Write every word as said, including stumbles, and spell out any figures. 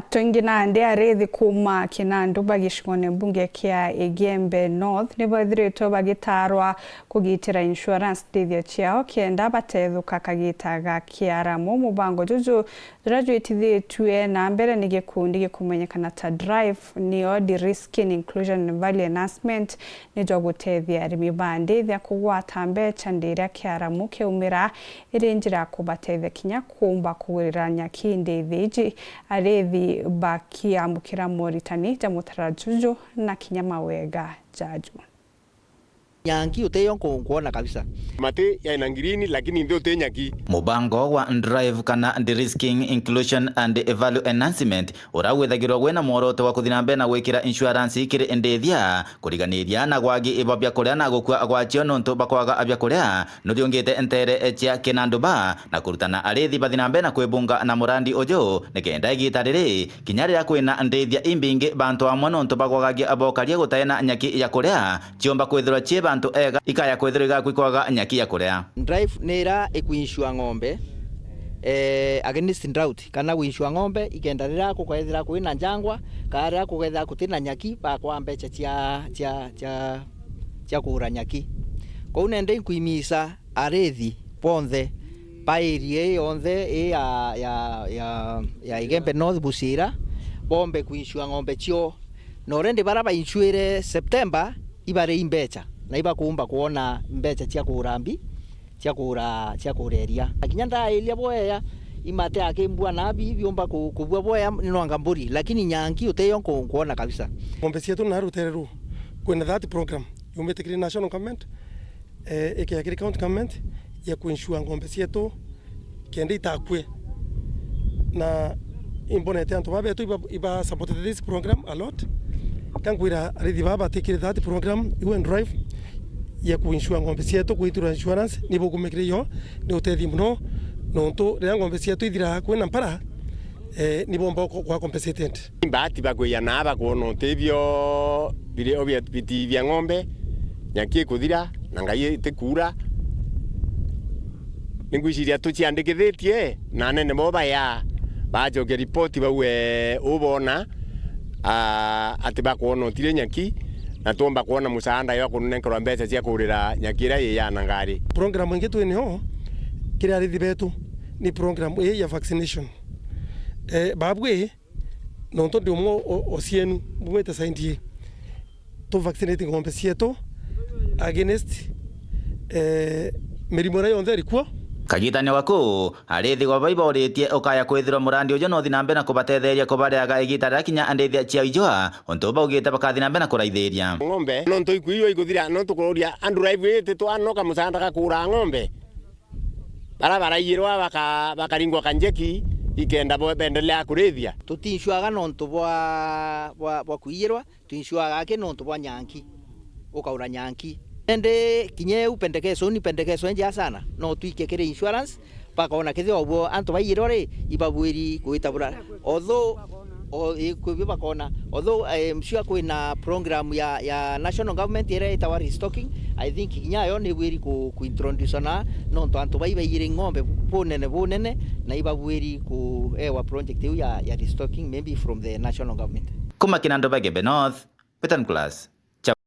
Twingi nandi arithi kuuma Kinanduba gicigone mbunge kia Igembe North ni bethiritwe bagitaarwa kugitira insurance ndithia ciao kenda batethuka kagita ga kiaramu. Mubango juju juria jwitithitue na mbere ni gikundi gikumenyekana ta Drive, nio De-risking Inclusion and Value Enhancement, ni jwa gutethia arimi ba ndithia kugwata mbeca ndiria kiaramu kiaumira, iri njira ya kubatethia kinya kuumba kugurira nyaki ndithi iji. Arithi bakiamukira moritani ja mutarara juju na kinya mawega jaju. Nyanki utiyo nku-, nkuona kabisa. Mati yaina ngirini, lakini nthi uti nyaki. Mubango wa Drive kana De-risking Inclusion and Value Enhancement, uria withagirwa gwina mworoto wa kuthi na mbere na gwikira insurance kiri ndithia, kuriganiria na gwagi bwa biakuria na gukua gwacio nontu bwa kwaga biakuria, nuriungite ntere cia Kinanduba, na kurutana arithi bathi na mbere na kwibunga na murandi uju, nikenda igita riri, kinya riria kwina ndithia imbingi bantu amwe nontu bagwagagia bokaria gutaena nyaki ya kuria, ciomba kwithirwa cii bantu ega, ikaya kwithirwa igakwi kwaga nyaki ya kuria. Drive ni iria ikuinsure ng'ombe, eh, against drought, kana guinsure ng'ombe ikenda riria gukaethira kwina njangwa, kana riria kukaethira gutina nyaki, bakwa mbeca cia, cia, cia, cia kugura nyaki. Kou nende inkuimisa arithi bonthe ba area ii yonthe ii ya, ya, ya, ya Igembe North Busiira, bombe kuinsure ng'ombe cio. Na already baria bainsuire September, ibari mbeca, na ibakuumba kwona mbeca cia kugura mbi, cia kugura, cia kugura iria. Na kinya ndairia bwea, imate akimbua na bi, biumba ku-, kubua bwea, ni nwanga mburi, lakini nyanki utiyo nku-, nkuona kabisa. Ng'ombe cietu na rutere ru, kwina that program yumite kiri national government, eh, ikea kiri county government ya kuinsure ng'ombe cietu kenda itakue. Na imbonete antu baba betu iba, iba supported this program a lot. Kankwira arithi baba batikire that program, iwe Drive ya kuinsure ng'ombe cietu, kuitirwa insurance, ni bukumikire yo, ni utethi muno, nontu riria ng'ombe cietu ithira kwina mpara, eh, ni bomba kwa compensated. Ni bahati bakwiyana bakwona utethio biri obia biti bia ng'ombe, nyaki ikuthira, na ngai itikuura. Ningwiciria tuciandikithitie, na anene bo baya bacokia ripoti bauge ubona, ah, ati bakwona utire nyaki, na twomba kwona musaanda yo kunenkerwa mbeca cia kurira nyaki iria yiyana ngari. Program ingi twinio, kiri arithi betu, ni program ii ya vaccination. Eh, babwi, nontu ndi umwe o, o cienu, mbumite side ii, tu vaccinate ng'ombe cietu against, eh, mirimo iria yonthe iri kuo. Kagitani wa kuu, arithi gwa bai bauritie ukaya kwithirwa murandi uju no uthi na mbere na kubatetheria kubareaga igita riria kinya ndithia ciao ijua, untu baugite bakathi na mbere na kuraithiria. Ng'ombe, nontu iku iyo ikuthira, nontu kururia andu raibu iti twanoka musaanda gakura ng'ombe. Bara baraiyirwa baka-, bakaringwa kanjeki ikenda bo-, bendelea kurithia. Tutinshuaga nontu bwa, bwa, bwa kuiyirwa, twinshuaga aki nontu bwa nyanki, ukaura nyanki. Indi kinya iu pendekeso, ni pendekeso injega sana, no twike kiri insurance, bakona kethirwa ubo antu baiyirwa ri, ibabuiri gwita bura. Although, o, i, kwi bio bakona. Although I am sure kwina program ya, ya national government iria itawa restocking, I think kinya yo ni bwiri ku, ku introduce na nontu antu bai baiyire ng'ombe bunene bunene, na ibabwiri kuewa project iu ya, ya restocking, maybe from the national government. Kuma Kinanduba Igembe North, Betan Class.